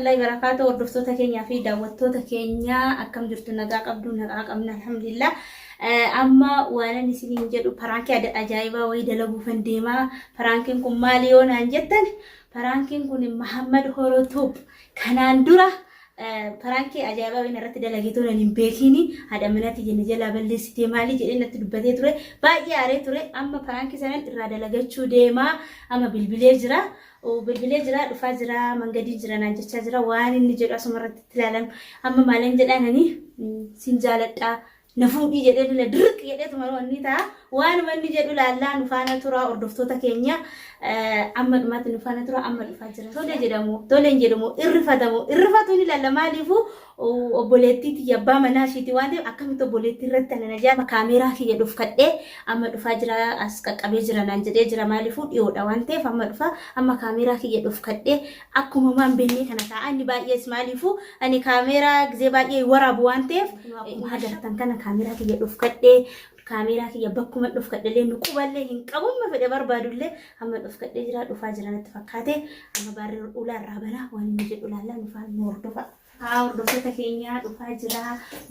warahmatullahi wabarakaatuh. Hordoftoota keenyaa fi daawwattoota keenyaa akkam jirtu? Nagaa qabdu? Nagaa qabna, alhamdulillah. Amma waanan isiniin jedhu paraankii ajaa'ibaa wayii dalaguufan deemaa. Paraankiin kun maali yoo naan jettan, paraankiin kun Mahammad Horotuub kanaan dura paraankii ajaa'ibaa wayii irratti dalagee turan hin beekiini haadha manaa tiyya na jalaa balleessitee maali jedhee natti dubbatee ture. Baay'ee aaree ture. Amma paraankii sanan irraa dalagachuu deemaa. Amma bilbilee jira. Bilbilee jira, dhufaa jira, mangadiin jira naan jechaa jira. Waan inni jedhu asuma irratti itti ilaalam. Amma maalan jedhaan ani sin jaaladha. Na fuudhii jedhee dila dirq jedheetuma wanni ta'a. Waanuma inni jedhu laallaa nu faana tura, hordoftoota keenya. Amma dhumaatti nu faana tura, amma dhufaa jira. Tole jedhamu, tole hin jedhamu, irrifatamu. Irrifatu ni ilaalla, maaliifuu obboleettii tiyya abbaa manaa ishiiti waan ta'eef akkamitti obboleettii irratti ana najaa kaameeraa kiyya dhufkadhee amma dhufaa jira, as qaqqabee jira naan jedhee jira. Maaliifuu dhiyoodha waan ta'eef amma dhufa. Amma kaameeraa kiyya dhufkadhee akkuma waan beennee kana ta'a. Inni baay'ees maaliifuu ani kaameeraa gizee baay'ee waraabu waan ta'eef akkuma agartan kana kaameeraa kiyya dhufkadhee, kaameeraa kiyya bakkuma dhufkadhellee nu quballee hin qabu. Amma fedhe barbaadullee amma dhufkadhee jira, dhufaa jira natti fakkaate. Amma baarree ulaa irraa banaa, waan inni jedhu laallaa, nu faana nu hordofa. Haa, hordoftoota keenya, dhufaa jira.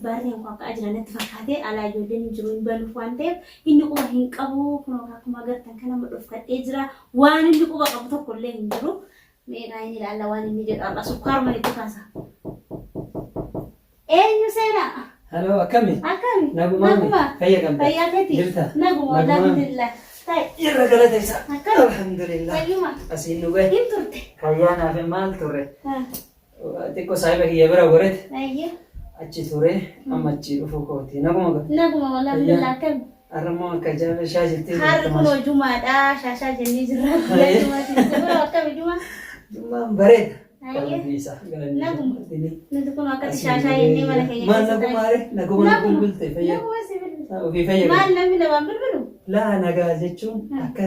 Barreen koo akka jira natti fakkaate. Alaa ijoolleen hin jiru, hin banuuf waan ta'eef inni quba hin qabu. Kunoo akkuma agartan kana amma dhufkadhee jira. Waan inni quba qabu tokko illee hin jiru. Meeqaa inni ilaalla waan inni jedhu. Har'a sukkaaruma itti kaasa. Eenyu seenaa? Haloo, akkami? Akkami? Nagumaami? Naguma. Fayya qabda? Fayyaa keeti? Jirta? Naguma, Nagumaami? alhamdulillah. Ta'i. Irra galata isaa. Akkami? Alhamdulillah. Fayyuma? Asiin nu gahe. Hin turte? Fayyaa naaf maal turre? Haa. Xiqqoo saahiba kiyya bira goreet Ayyee. achi ture, amma achi dhufuu kooti. Naguma ga. Naguma, alhamdulillah, akkami? Har'a immoo akka ajaa'iba shaa jettee Har'i jirta kunoo maasha. jumaadha. Shaashaa jennee jirra. Guyyaa jumaati. Suuraa akkami jumaa? Jummaan bareeda. Ayyee. Rabbii isaa galanni isaa. Naguma. Dini. Nuti kun akkatti Asiin shaashaa jennee mana keenya Maal keessa naguma taa'e. are? Naguma na Naguma. bilbilte fayyaa. Naguma si bilbilu. Ofii fayya Maal qabda. namni namaan bilbilu? Laa, nagaa jechuun akka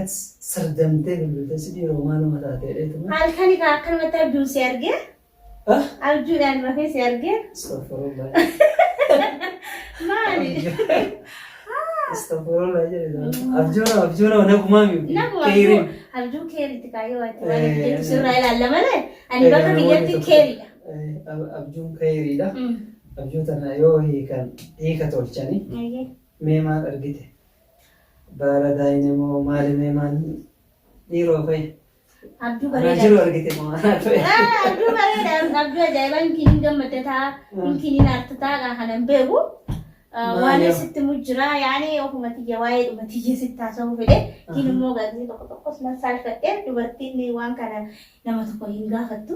sardamtee bilbilte si dhiiroo maaluma taatee dheetuma. Halkani kaa akkanumatti abjuun si argee. Ah? Abjuudhaan rafee si argee. Astaghfirullah. Maali? Astaghfirullah jedhe. Abjuuna abjuuna nagumaa miti. Naguma. Keeriin. Abjuu keeritti kaayyoo waati waan jettu sirraa ilaalla malee ani bakka kiyyatti keeriidha. Abjuun keeriidha. Abjuu tana yoo hiikan hiika tolchanii mee maal argite? Baara daa'imni moo maali, mee maal dhiiroo fa'i? Abjuu Anaa bareedaa. jiru argite moo anaa ture? Ah, abjuu bareeda, abjuu ajaa'ibaa. Inkiin hin gammadde ta'a, inkiin hin aartu ta'a, kana hin beeku. Ah, Maali waan yoo? sitti mu jira, yaani ofuma tiyya waa'ee dhuma tiyya sitti haasa'uu fedhe. Kin immoo gaazii tokko tokkos nan saalfadhe, dubartiin waan kana nama tokko hin gaafattu.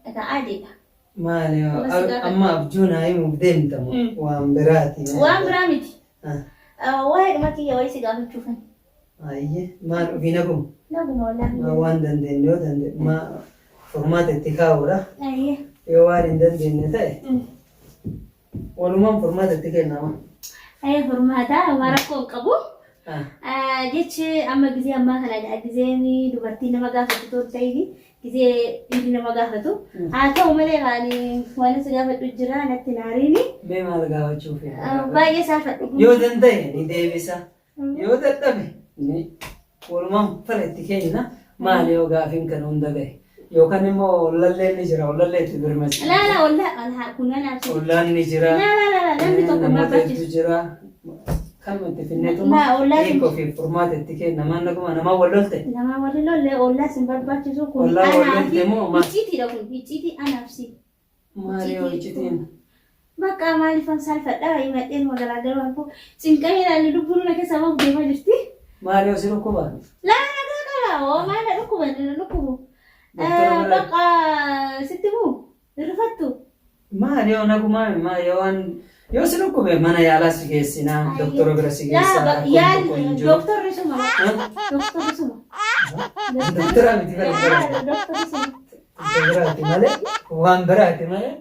Egaa aadiidha. Maali yoo? Amma si gaafadha. Amma abjuu naa himuuf deemta moo waan biraati? Waan biraa miti. Ah, Ah, waa'ee dhuma tiyya wayii si gaafachuufan. Ayyee, maal ofii naguma? Naguma, wallaahi. Maa waan dandeenye yoo dandeenye maa furmaata itti kaa'uudha. Ayyee. Yoo waan hin dandeenye ta'e walumaan furmaata itti kennama. Ayyee, furmaata waan rakkoo hin qabu. Ah, Ah, jechi amma gizee ammaa kana egaa gizeen dubartiin nama gaafatu otoo hin ta'in gizee dhiirri nama gaafatu. Haa ta'u malee ani waan si gaafadhu jira, natti naariini. Mee maal gaafachuuf? Ah, baay'ee saalfadhu. Yoo danda'e ni deebisa. Yoo dadhabe ni walumaan fala itti kenna. Maali yoo gaafiin kan hunda gahe? Yookaan immoo ollalleen ni jira, ollallee itti birmasi. Laa laa, ollaa ollaa kun anaaf si. Ollaan ni jira. Laa laa laa, namni tokko hin Namoota barbaachisu. hedduu jira. Kanuma itti finneetuma Laa, ollaan hiikoo fi furmaata itti kenna. Maal naguma namaa wal lolte? Namaa walli lolle, ollaas hin barbaachisu kun. Ollaa wal Anaaf lolte moo maal? icciitiidha kun, icciitii anaaf si. Maali yoo iccitiin? Bakka maaliifan saalfadha, himadheen magaalaa garuu koo cinqamee ilaalle lubbuun na keessaa bahuuf deemaa jirti. Maali yoo si dhukkuba? Laa, nagaa qaba. Oo, maal na dhukkuba, na dhukkubu. Doktora bira- Bakka sitti muu hirrifattu. Maali yoo nagumaa, maal yoo waan yoo si dhukkube mana yaalaa si geessinaa, doktora bira si geessaa, rakkoon tokko hin jiru. Doktorri suma. Doktorri suma. Doktora miti bara bara. Doktorri suma. Waan biraati malee, waan biraati malee,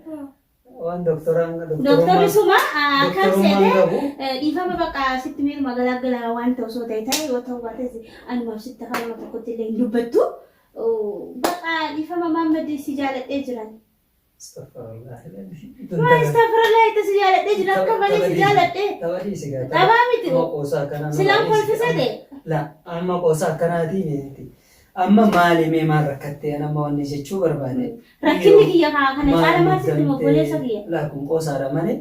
waan doktoraan Doktorri suma akkam doktorummaan seete qabu. Dhiifama, bakka sitti miiru magaalaa gala waan ta'u osoo ta'e ta'e yoo ta'u baates anumaaf sitti afaan nama tokkotti illee hin dubbattu. Bakka dhiifama, Maammadii si jaaladhee jiran. Astaghfirullah. Maal astaghfirullah itti si jaaladhee jira, akka malee si jaaladhee. Tapha dhiisi gaa. Taphaa miti. Amma qoosaa akkanaa nama Silaan dhiisi. kolfisate. La, amma qoosaa akkanaatii miti. Amma maali mee maal rakkattee an amma wanni jechuu barbaade. Rakkinni kiyya kaa kana caala maal sitti hima obboleessa kiyya. Laa kun qoosaadha malee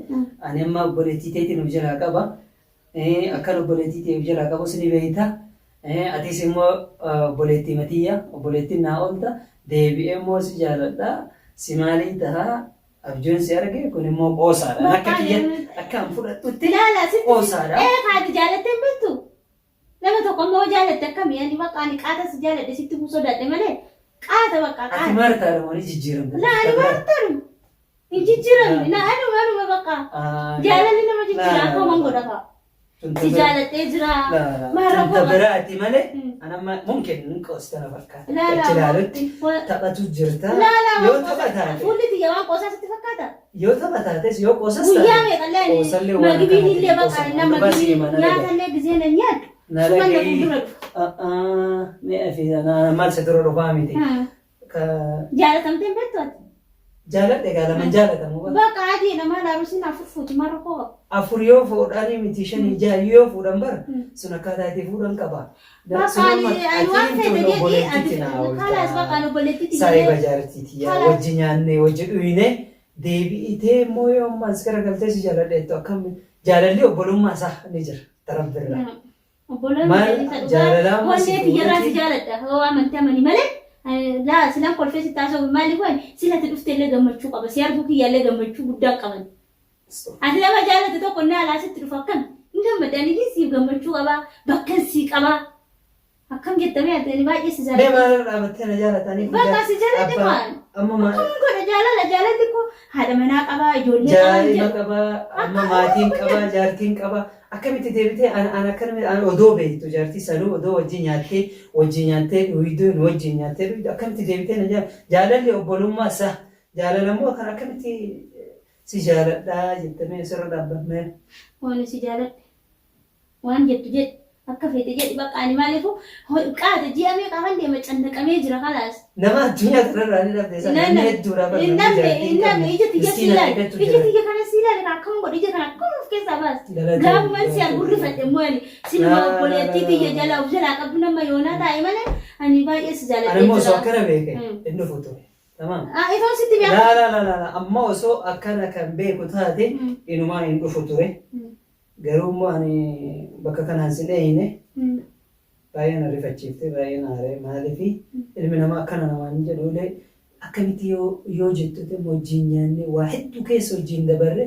ani amma obboleettii teetiin of jalaa qaba. Akkan obboleettii tee of jalaa qabus ni beekta. Atis immoo obboleettii matiyya obboleettiin naa oolta deebi'ee immoo si jaaladha si maalii taha abjuun si arge kun immoo qoosaadha. Akka kiyyatti akka an fudhadhutti Laala sitti qoosaadha. Ee kaati jaalattee hin beektu. Nama tokko ammoo yoo jaalatte akkami ani bakka ani qaata si jaaladhe sitti bu'uu sodaadhe malee qaata bakka Ati qaata. maartaadha moo ni jijjiiramta? Na ani maartaadha. Hin jijjiiramne na anuma anuma bakka jaalalli nama jijjiira akka man godha kaa. Si jaaladhee jira. Maal rakkoo Tun qaba? biraati malee an amma mumkin hin qoosta na fakkaata. Laa, laa, Achi ilaalutti taphatu jirta. Laa laa Yoo waan tapha qoosaa taate fuulli tiyya waan qoosaa sitti fakkaata? Yoo tapha taates yoo qoosas Guyyaa taate meeqallee ani qoosallee waan magibiin akkanaatiin illee hin baqa qoosamu. na Dhugaa si magibii hima na dhaga'i. nyaatallee gizee na nyaadhu Na suman na dhaga'i. fuuldura dhufa. Mi'a fi maal si dura dhufaa miti. Ka Jaalatamtee hin beektu ati? Jaaladhe egaa lama hin jaalatamu bara. Baqa adii namaa laaruusin afur fuuti maal rakkoo qaba? Afur yoo fuudhanii miti shanii jaha yoo fuudhan bara sun akkaataa itti fuudhan qaba. Baqa Sun amma ani ani waan atiin fedhe tun jedhi obboleettiitti ati naa oolta. kalaas baqa ani obboleettiitti Saahiba jedhee jaartiiti yaa kalaas. wajji nyaannee wajji dhuyne deebi'itee immoo yoo amma as garagaltee si jaaladheettu akkam jaalalli obbolummaa isaa ni jira tarabbirraa. Obbolaan Maal jedhisa dhugaa jaalalaa amma si onnee tiyyarraa si fuudhuti jaaladha hoo amantii amani malee laa silan kolfee sitti haasa'u maaliif waan silati dhufte illee gammachuu qaba si arguu kiyyaallee gammachuu guddaa qaban. Ati nama jaalate tokko inni alaa sitti dhufu akkam hin gammadda ani siif gammachuu qaba bakkan sii qaba akkam jettamee ati ani baay'ee si Mee jaaladha. maalirra dhaabattee na jaalatanii Bakka si jaaladhe abbaa waan amma maa akkam godha jaalala jaalalli koo haadha manaa qabaa ijoollee qabaa Jaa'ima jedhu. qabaa, amma Akka maatiin kun qabaa, jaartiin qabaa. Akkamitti deebitee an an akkanuma an odoo beektu jaartii sanuu odoo wajjin nyaattee wajjin nyaattee dhuydu nu wajjin nyaattee dhuydu akkamitti deebitee na jaal jaalalli obbolummaa sa jaalala immoo kan akkamitti si jaaladhaa jettamee asirra dhaabbamee. Waan si jaaladhe. Waan jettu jedhi. Akka feete jedhi bakka ani maaliifu qaata ji'a meeqa afan deema cannaqamee jira kalaas. Nama addunyaa kanarraa ni dhabde sana Hin namni hedduudha bara hin namni dhabne jaartii hin hin dhabne qabne ija tiyya si miskiina ilaali meeqatu ija jira. tiyya kana si ilaali kan akkam godhu ija kana akkam of keessaa baasti. Galatoomi Gaafuman si arguu galatoomi. rifadhe immoo ani sinuma Laa laa obboleettii laa tiyya laa. jalaa of jalaa qabdu nama yoonaa taa'e malee ani baay'ee si Ani jaaladhee immoo osoo jira. akkana beeke hin dhufu ture. Tamaam. Ah, itoon sitti beeku. Laa laa laa laa laa. Amma osoo akkana kan beeku taate inumaa hin dhufu ture. Garuu immoo ani bakka kanaan sin eeyne baay'ee na rifachiifte baay'ee na aaree maaliifi ilmi namaa akkana namaan hin jedhu illee akkamitti yoo yoo jettu ta'e wajjin nyaannee waa hedduu keessa wajjin dabarre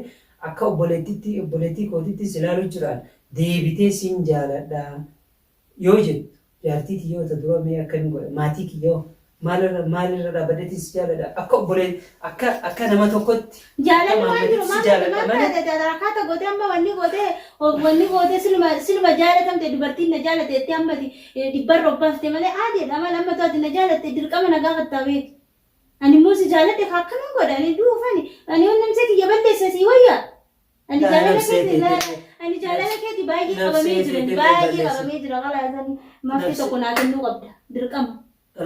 akka obboleettitti obboleettii kootitti si ilaalu jiraan deebitee sin jaaladha yoo jettu jaartii tiyya ta dura mee akkami godha maatii kiyya hoo maalirra maalirra dhaabadheetiin si jaaladha akka obbolee akka akka nama tokkotti akka Jaalalli waan jiru maamilatti si maal jaaladha maal malee taate rakkaata gootee amma wanni gootee wanni gootee siluma siluma jaalatamte dubartiin na jaalate jettee ammati dhibbarra obbaafte malee aadiidha maal amma to'ati na jaalatte dirqama na gaafattaa beeki. Ani immoo si jaaladhe kaa akkamin godha ani du'uufani ani yoo namsee kiyya balleessa sii wayyaa. Ani Laa jaalala nafsee keeti laa teetillee ani jaalala keeti baay'ee nafsee qabamee jira teetillee baay'ee balleessi qabamee jira kalaasani mafti nafsee tokko naa kennuu qabda dirqama.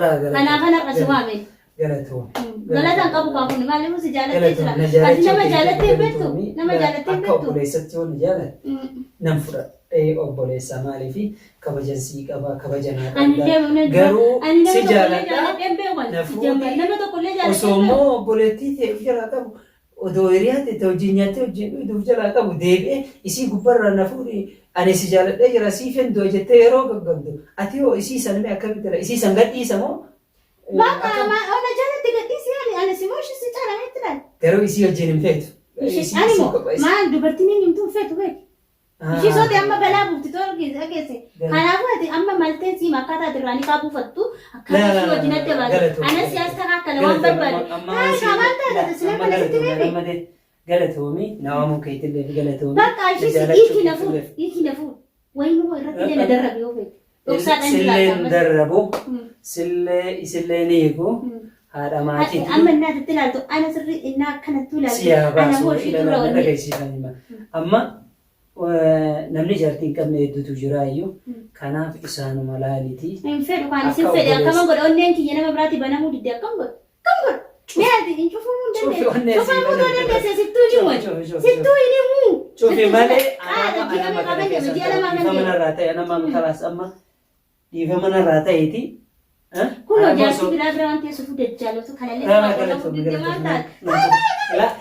laa Kanaaf galatoomi har'a si waame. galatoomi Galata hin qabu galatoomi kaa kun maaliif si jaalattee jira. galatoomi na Ati jaalachuu nama keetiif jaalattee hin beektu galatoomi nama jaalattee hin akka beektu. obboleessatti yoo na jaalatte nan fudhadhee obboleessa maaliifi kabajan sii qaba kabaja naa qabda Anillee mana dura garuu ani nama si tokkollee jaaladha jaaladhee hin beeku ani na si jamma fuudhi nama tokkollee jaaladhee osoo hin beeku. immoo obboleettii ta'e of jalaa qabu Odoo hiriyaa tee ta wajjiin nyaattee wajjiin dhuydu uf jalaa qabu deebi'ee isii gubbarraa na fuudhi ani si jaaladhee jira siifin du'a jettee yeroo gaggabdu ati hoo isii san mee akkamitti la isii san gad dhiisa moo Bakka akkam ama ona jalatti gadhiisi ani ani si moo ishii si caala meetti laal. Garuu isii wajjiin hin feetu. Ishii Isii ani isii moo kopha isii. maal dubartiin hin himtu hin feetu beeki. Ishii sote amma balaa buufti too dhageesse. Kanaafuu ati amma malteen siima akkaataa ati irraa niqaa buufattu akkaataa ishii wajjin adda baate. Anas si as takaakala waan barbaade. Haa kaa maal taate sila kana sitti beebi. Galatoomi na waamuu keetillee galatoomi. Bakka Na ishii si jaalachuu hiiki na fuudhu keetillee. hiiki na fuudhu. Wayinuu irratti illee na darrabi yoo feete. Dhoksaadhaan jiraata Silleen ammas. darrabu sillee isillee ni hiiku haadha maatiiti. Amma innaa itti ilaaltu ana sirrii innaa akkanattuu Si ilaaltu yaa ana baasu moo ishii ilaalaa dura na wanni. dhageessisan hima. Amma Namni jaartii hin qabne hedduutu jiraayyuu. Kanaaf isaanuma laaliti. Hin fedhu kaan isin Akka fedhe akkama obboleessa. godha onneen kiyya nama biraatti banamuu didde akkam godha akkam godha mee ati hin cufamuu hin Cufi dandeesse onnee sii cufamuu too banamte. dandeesse sittuu hin himu Cufi cufi cufi sittuu cufi. hin himu Cufi sittuu malee sila qaada anama ji'a anama meeqa kana kan deema keessan ji'a ta'u lamaa kan dhiifama deema narraa ta'e anama kalaas amma dhiifama narraa ta'eeti. Kunoo jaarsi biraa bira waan teessuuf dajjaalatu kanallee Laa sirraa galatoomi qollafuu didde maal galatoomi. taate? Laa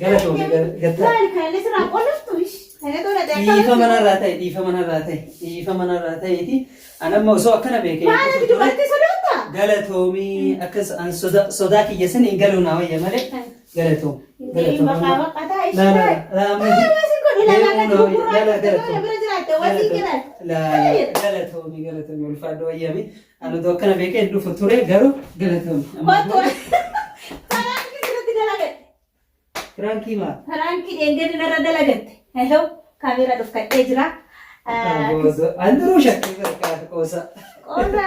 galatoomi gattaa. Maali kanallee sirraa qollaftu ish. Kana tola Dhiifama narraa ta'e dhiifama narraa ta'e dhiifama narraa ta'eeti. An amma osoo akkana beekee Maal ati dubartii sodaattaa? Galatoomii akkas an sodaa kiyya san hin galuu naa wayya malee galatoom. Deebii maqaa maqataa ishee taa'e. Galatoomii galatoomii ulfaadhu wayyami. Ani otoo akkana beekee hin dhufu ture garuu galatoomii. Paraankii sirriitti dalagatte. Piraankii maal? Paraankii dheengaddi narra dalagatte. Ehoo kaameeraa dhufkadhee jira. An duruu shakkii barkaata qoosa. Qoosa.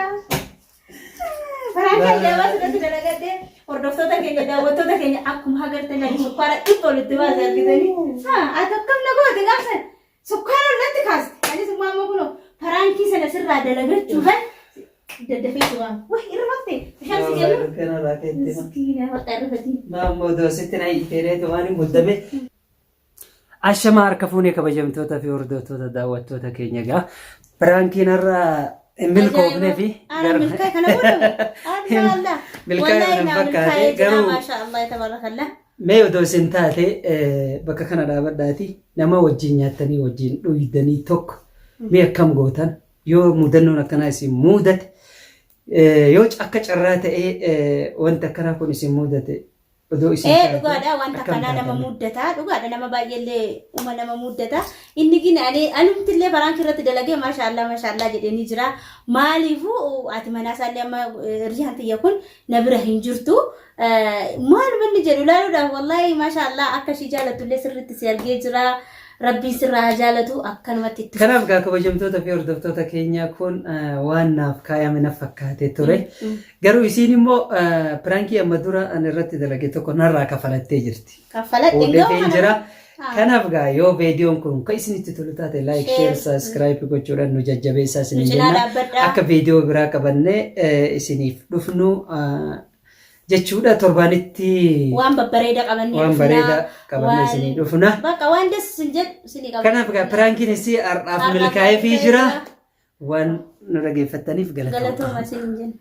Paraankii ajaa'ibaa sirriitti dalagatte. Hordoftoota keenya daawwattoota keenya akkuma agartan ani sukkaara dhibba walitti baase argitanii. Ati akkam na goote gaafsan sukkaara natti kaaste. Anis immoo amma kunoo paraankii sana sirraa dalagachuufan daddafee si waama. Wah irra batte bishaan si kennu. Kanarraa keetti. Miskiina bakka irra Maammoo doositti na hiiteereetu waan hin muddame. Ashamaa harka fuunee kabajamtoota fi hordoftoota daawwattoota keenya egaa piraankiin har'a hin milkoofnee fi Ana milkaa'e kana booda Allah Allah. Milkaa'e Wallahi kana naa fakkaate milkaa'ee jira garuu- maasha Allah tabarakallah. mee odoo isin taate bakka kana dhaabadhaati nama wajjin nyaattanii wajjin dhuydanii tokko mee akkam gootan yoo mudannoon akkanaa isin mudate yoo akka carraa ta'ee wanti akkanaa kun isin mudate odoo isin Ee taate dhugaadha wanta akkam akkanaa nama taatan? muddata dhugaadha nama baay'eellee uma nama muddata inni gin ani anumtillee baraan irratti dalagee maashaallaa maashaallaa jedhee ni jira maaliifu ati manaa isaallee amma hiriyaan tiyya kun na bira hin jirtu maaluma inni jedhu ilaaluudhaaf wallaahi maashaallaa akka ishii jaalattullee sirriitti si argee jira rabbiin sirraa haa jaalatu akkanumatti itti Kanaaf gaa kabajamtoota fi hordoftoota keenya kun waan naaf kaayame na fakkaate ture. Garuu isiin immoo piraankii amma dura ani irratti dalage tokko narraa kafalattee jirti. Kaffaladhe hin Fuudhee gahu kana. jira. Kanaaf gaa yoo viidiyoon kun kan isinitti tolu taate like, Share. share, subscribe gochuudhaan nu jajjabeessaa Nu isiniin cinaa jenna. dhaabbadhaa. Akka viidiyoo biraa qabannee isiniif dhufnu jechuudha torbaanitti Waan babbareeda qabannee waan dhufna. bareeda qabannee Waan- isinii dhufna. Bakka waan das isin jedhu isinii qabannee Kanaaf gaa piraankiin isii har'aaf Har'aaf milkaa'eefii jira. milkaa'ee Waan nu dhageeffattaniif galatooma. Galatooma isin jenna.